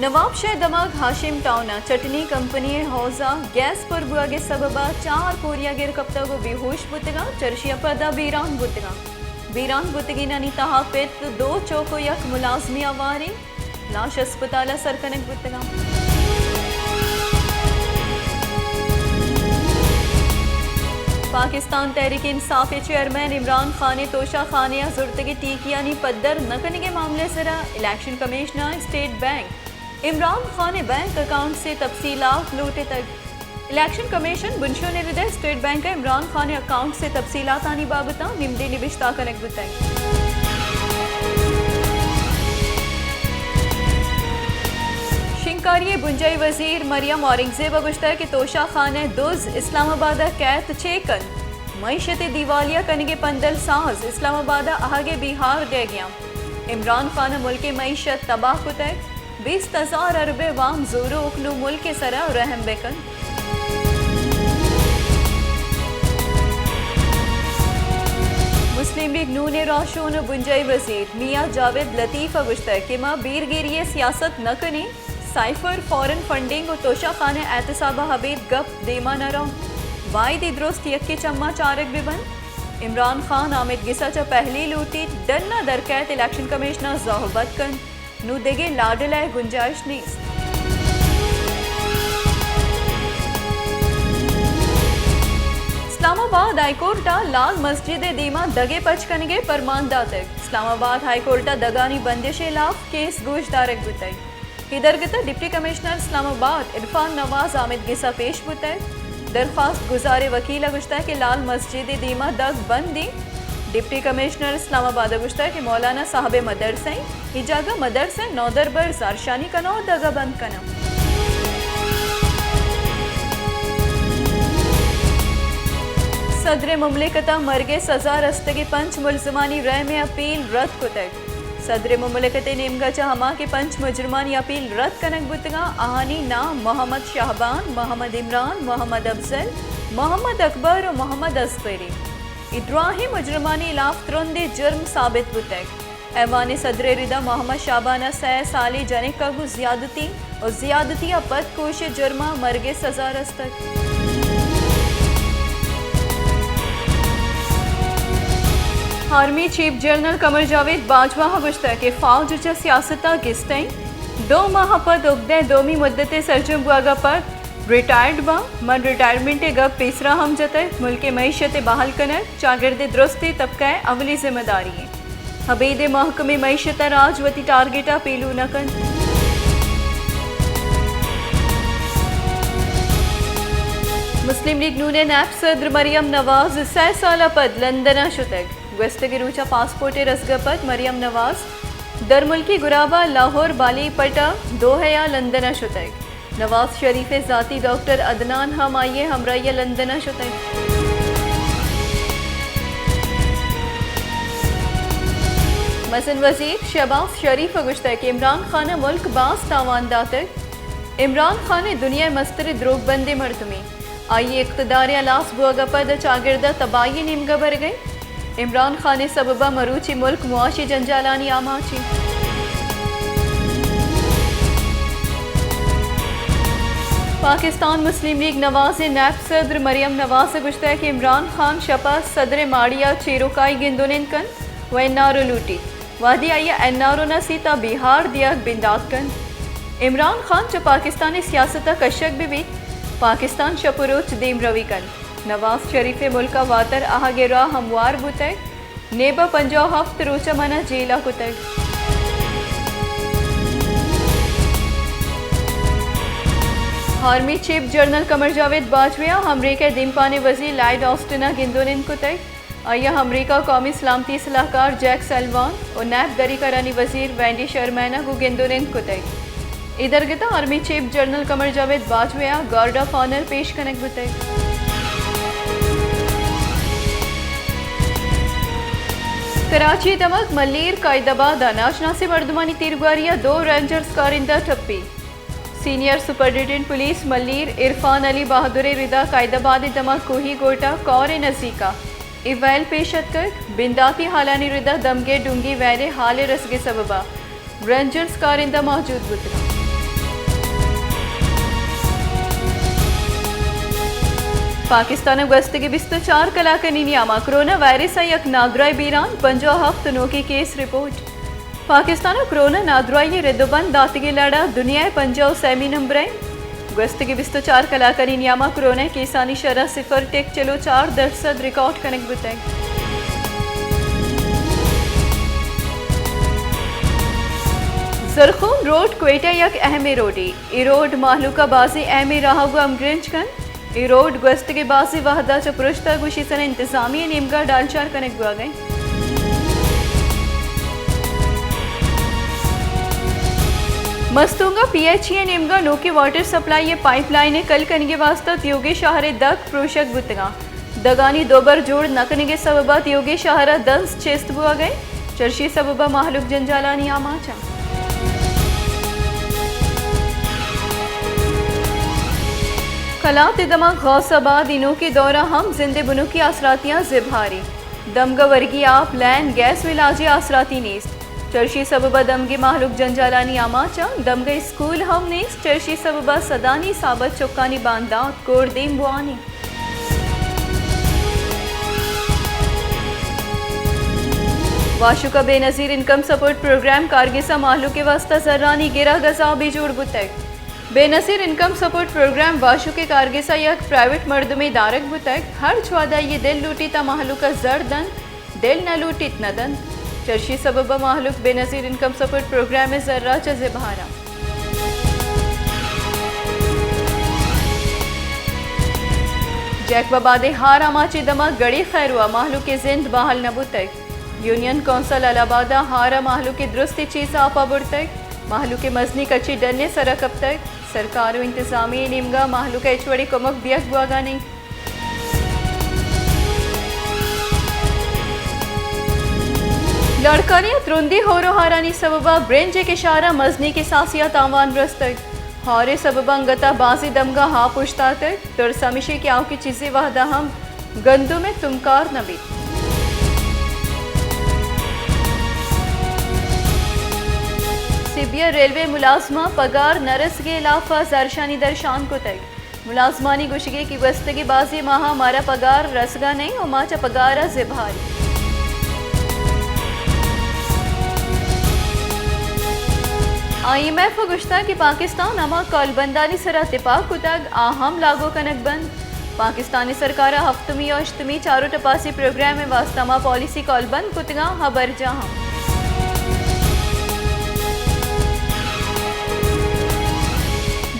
نواب شاہ دمگ ہاشم ٹاؤن ءَ چٹنی کمپنی ءِ ہوز ءَ گیس پر بوگ ءِ سبب ءَ چار پوریاگ ایر کپتگ ءُ بے ہوش بوتگ اَنت، چرشی ءَ پد ءَ بیران بوتگ اَنت۔ بیران بوتگینانی تہا پت، دو چک ءُ یک ملازمے ہوار اِنت۔ لاش ہسپتال ءَ سر کنگ بوتگ اَنت۔ پاکستان تحریک انصاف ءِ چیئرمین عمران خان ءِ توشہ خانے ءَ زرتگیں ٹیکیانی پدر نہ کنگ ءِ معاملہ ءِ سرا الیکشن کمیشن ءَ اسٹیٹ بینک عمران خان ءِ بینک اکاؤنٹس ءِ تفصیلات لوٹتگ۔ الیکشن کمیشن بنشون ءِ رد ءَ اسٹیٹ بینک ءَ عمران خان ءِ اکاؤنٹس ءِ تفصیلاتانی بابت ءَ نمدی نبشتہ کنگ بوتگ۔ شنگکاری ءِ بنجاہی وزیر مریم اورنگزیب ءَ گوشتگ کہ توشہ خانہ ءِ دز اسلام آباد ءَ کئیت چے کنت؟ معیشت ءِ دیوالیہ کنگ ءِ پندل ساز اسلام آباد ءَ آہگ ءِ بیہار دئیگ ءَ اَنت۔ عمران خان ءَ ملک ءِ معیشت تباہ کتگ، بیست ہزار ارب ءِ وام زوروک، نوں ملک ءِ سرا رحم بہ کنت۔ مسلم لیگ نون ءِ راہشون ءُ بنجاہی وزیر میاں جاوید لطیف ءَ گوشتگ کہ ما بیرگیری ءِ سیاست نہ کنیں، سائفر، فارن فنڈنگ ءُ توشہ خانہ احتساب ءَ ابید گپ دیما نہ رونت، باید اے درست یکے چماں چارگ بہ بنت۔ عمران خان آمید گس ءَ چہ پہلی لوٹیت ڈن ءَ در کئیت، الیکشن کمیشن ءَ زہبت کنت، نوں دگہ لاڈلہ ءِ گنجائش نیست۔ اسلام آباد ہائی کورٹ ءَ لال مسجد ءِ دیما دگ ءِ پچ کنگ ءِ پرمان داتگ۔ اسلام آباد ہائی کورٹ ءَ دگانی بندش ءِ ہلاپ کیس گوش دارگ بوتگ۔ اے درگت ءَ ڈپٹی کمشنر اسلام آباد عرفان نواز آمید گس ءَ پیش بوتگ۔ درخواست گزار ءِ وکیل ءَ گوشتگ کہ لال مسجد ءِ دیما دگ بند اِنت۔ ڈپٹی کمشنر اسلام آباد ءَ گوشتگ کہ مولانا صاحب ءِ مدرسہ اِنت، اے جاگہ مدرسہ، نودربر، زہرشانی کناں ءُ دگ ءَ بند کناں۔ صدر ءِ مملکت ءَ مرگ ءِ سزا رستگیں پنچ ملزمانی رحم ءِ اپیل رد کتگ۔ صدر ءِ مملکت ءِ نیمگ ءَ چہ ہما کہ پنچ مجرمانی اپیل رد کنگ بوتگ اَنت، آہانی نام محمد شہبان، محمد عمران، محمد افضل، محمد اکبر ءُ محمد اصغر اِنت۔ اے دراہیں مجرمانی ہلاپ ترندیں جرم ثابت بوتگ۔ ایوان صدر ءِ رد ءَ محمد شہبان ءِ سئے سالیں جنک ءَ گوں زیادتی ءُ زیادتی ءَ پد کوش ءِ جرم ءَ مرگ ءِ سزا رستگ۔ آرمی چیف جنرل قمر جاوید باجوہ ءَ گوشتگ کہ فوج چہ سیاست ءَ گستا اِنت، دو ماہ ءَ پد اگدہ ءِ دومی مدت ءِ سرجم بوگ ءَ پد ریٹائرڈ باں، من ریٹائرمنٹ ءِ گپ پیسرا ہم جتگ، ملک ءِ معیشت ءِ بحال کنگ چاگرد ءِ درستیں طبقہ ءِ اولی ذمہ داری اِنت۔ ابید ءِ محکمیں معیشت ءَ راج وتی ٹارگٹ ءَ پیلو نہ کنت۔ مسلم لیگ نون ءِ نیب صدر مریم نواز سئے سال ءَ پد لندن ءَ شتگ۔ گوستگیں روچ ءَ پاسپورٹ ءِ رسگ ءَ پد مریم نواز درملکی گراب ءَ لاہور بالی پٹ ءَ دوحہ ءَ لندن ءَ شتگ۔ نواز شریف ءِ ذاتی ڈاکٹر عدنان ہم آئی ءِ ہمراہی ءَ لندن ءَ شتگ۔ مزن وزیر شہباز شریف ءَ گوشتگ کہ عمران خان ءَ ملک باز تاوان داتگ۔ عمران خان ءِ دنیا ءِ مستریں دروگ بندیں مردمے۔ آئی ءِ اقتدار ءِ ہلاس بوگ ءَ پد چاگرد ءَ تباہی ءِ نیمگ ءَ برگ ءَ اِنت۔ عمران خان ءِ سبب ءَ مروچی ملک معاشی جنجالانی آماچ اِنت۔ پاکستان مسلم لیگ نواز ءِ نیب صدر مریم نواز ءَ گوشتگ کہ عمران خان شپ ءَ صدر ءِ ماڑی ءَ چیروکائی گندونند کنت ءُ این آر او لوٹیت۔ وہدے آئی ءَ این آر او نہ رسیت ءُ بیہار دیگ بندات کنت۔ عمران خان چہ پاکستان ءِ سیاست ءَ کشگ بہ بیت، پاکستان شپ ءُ روچ دیمروی کنت۔ نواز شریف ءِ ملک ءَ واتر آہگ ءِ راہ ہموار بوتگ، نیب ءَ پنجاہ ءُ ہفت روچ ءَ من ءَ جیل ءَ کتگ۔ آرمی چیف جنرل قمر جاوید باجوہ ءَ امریکہ ءِ دیمپان ءِ وزیر لائیڈ آسٹن ءَ گندونند کتگ۔ آئی ءَ امریکہ ءِ قومی سلامتی ءِ سلاہکار جیک سلوان ءُ نیب دری کارانی وزیر وینڈی شرمین ءَ گوں گند ءُ نند کتگ۔ اے درگت ءَ آرمی چیف جنرل قمر جاوید باجوہ ءَ گارڈ آف آنر پیش کنگ بوتگ۔ کراچی ءِ دمگ ملیر قائد آباد ءَ ناشناسیں مردمانی تیرگواری ءَ دو رینجرز کارندہ ٹپی۔ سینئر سپرنٹنڈنٹ پولیس ملیر عرفان علی بہادر ءِ رد ءَ قائد آباد ءِ دمگ کوہی گوٹ ءَ کور ءِ نزیک ءَ اے ویل پیش اتکگ۔ بنداتی ہالانی رد ءَ دمگے ڈونگی ویل ءِ ہال ءِ رسگ ءِ سبب ءَ رینجرز کارندہ موجود بوتگ۔ پاکستان ءَ گوستگیں بیست ءُ چار کلاکانی نیام ءَ کرونا وائرس ءِ یک نادراہی بیران، پنجاہ ءُ ہپت نوکیں کیس رپورٹ۔ پاکستان ءَ کرونا نادراہی ءِ رد ءُ بند داتگیں لڑ ءَ دنیا ءِ پنجاہ ءُ سیمی نمبر ءَ۔ گوستگیں بیست ءُ چار کلاکانی نیام ءَ کرونا ءِ کیسانی شرح صفر ٹک چل ءُ چار درسد ریکارڈ کنگ بوتگ۔ زرخون روڈ کوئٹہ ءِ یک اہمیں روڈے۔ اے روڈ مہلوک ءَ بازیں اہمیں راہ ءَ گوں ہمگرنچ کنت۔ اے روڈ گوستگیں بازیں وہد ءَ چہ پرشتگ ءُ ایشی سرا انتظامیہ ءِ نیمگ ءَ ڈالچار کنگ بوگ ءَ انت۔ مستونگ ءَ پی ایچ ای ءِ نیمگ ءَ نوکیں واٹر سپلائی ءِ پائپ لائن ءِ کل کنگ ءِ واستہ تیوگیں شہر ءِ دگ پروشگ بوتگ اَنت۔ دگانی دوبر جوڑ نہ کنگ ءِ سبب ءَ تیوگیں شہر ءَ دنز چست بوگ ءَ انت۔ چرشی ءِ سبب ءَ مہلوک جنجالانی آماچ اَنت۔ کلات ءِ دمگ غوث آباد ءِ نوکیں دور ءَ ہم زند ءِ بنکی آسراتیاں زبہاری۔ دمگ ءَ ورگی آپ، لین، گیس ءُ علاجی آسراتی نیست۔ چرشی ءِ سبب ءَ دمگی مہلوک جنجالانی آماچ اَنت۔ دمگ ءَ اسکول ہم نیست۔ چرشی ءِ سبب ءَ سدانی حساب ءَ چکانی باندات کور دیم بوان اَنت۔ واشوک ءَ بے نظیر انکم سپورٹ پروگرام کارگس ءِ مہلوک ءِ واستہ زرانی گرگ ءَ عذابے جوڑ بوتگ۔ بے نظیر انکم سپورٹ پروگرام واشوک ءِ کارگس ءِ یک پرائیویٹ مردمے دارگ بوتگ۔ ہرچ وہد ءَ آئی ءِ دل لوٹیت آ مہلوک ءَ زر دنت، دل نہ لوٹیت نہ دنت۔ چرشی ءِ سبب ءَ مہلوک بے نظیر انکم سپورٹ پروگرام ءِ زر ءَ چہ زبہر اَنت۔ جیکب آباد ءِ ہار آماچ ءِ دمگ گڑی خیرو ءَ مہلوک ءِ زند بحال نہ بوتگ۔ یونین کونسل الہ آباد ءَ ہار ءَ مہلوک ءِ درستیں چیز آپ ءَ برتگ۔ مہلوک ءِ مزنیں کچے ڈن ءِ سر ءَ کپتگ۔ سرکار ءُ انتظامیہ ءِ نیمگ ءَ مہلوک ءَ ہچ وڑیں کمک دیگ بوگ ءَ نہ اِنت۔ لاڑکانی ءَ ترندیں ہور ءُ ہارانی سبب ءَ برنج ءِ کشار ءَ مزنیں کساسے ءَ تاوان رستگ۔ ہار ءِ سبب ءَ انگت ءَ بازیں دمگ ءَ آپ اوشتاتگ۔ ترس ہمیش اِنت کہ آؤکیں چیزے وہد ءَ ہم گندم ءِ تمکار نہ بیت۔ سبی ءَ ریلوے ملازماں پگار نہ رسگ ءِ ہلاپ ءَ زہرشانی درشان کتگ۔ ملازمانی گوشگ اِنت کہ گوستگیں بازیں ماہ ءَ مارا پگار رسگ ءَ نہ اِنت ءُ ما چہ پگار ءَ زبہر ایں۔ آئی ایم ایف ءَ گوشتگ کہ پاکستان ہما کالبندانی سرا تپاک کتگ، آ ہم لاگو کنگ بنت۔ پاکستانی سرکار ءَ ہفتمی ءُ ہشتمی چار ءُ ٹپاسی پروگرام ءِ واستہ ہما پالیسی کالبند کتگ اَنت، آ برجاہ اَنت۔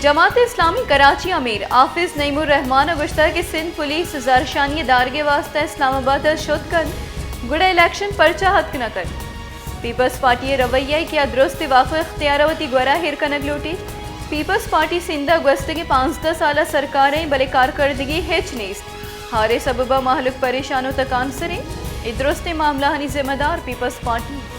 جماعت اسلامی کراچی ءِ امیر حافظ نعیم الرحمان ءَ گوشتگ کہ سندھ پولیس زہرشانی ءِ دارگ ءِ واستہ اسلام آباد ءَ شت کنت، گڑا الیکشن پرچا ہتک نہ کنت؟ پیپلز پارٹی ءِ رویہ ءَ کہ آ درستیں واک ءُ اختیار ءَ وتی گورا ایر کنگ لوٹیت۔ پیپلز پارٹی سندھ ءَ گوستگیں پانزدہ سال ءَ سرکار ءَ اِنت، بلے کارکردگی ہچ نیست۔ ہار ءِ سبب ءَ مہلوک پریشان ءُ تکانسر اِنت۔ اے درستیں معاملہانی ذمہ دار پیپلز پارٹی اِنت۔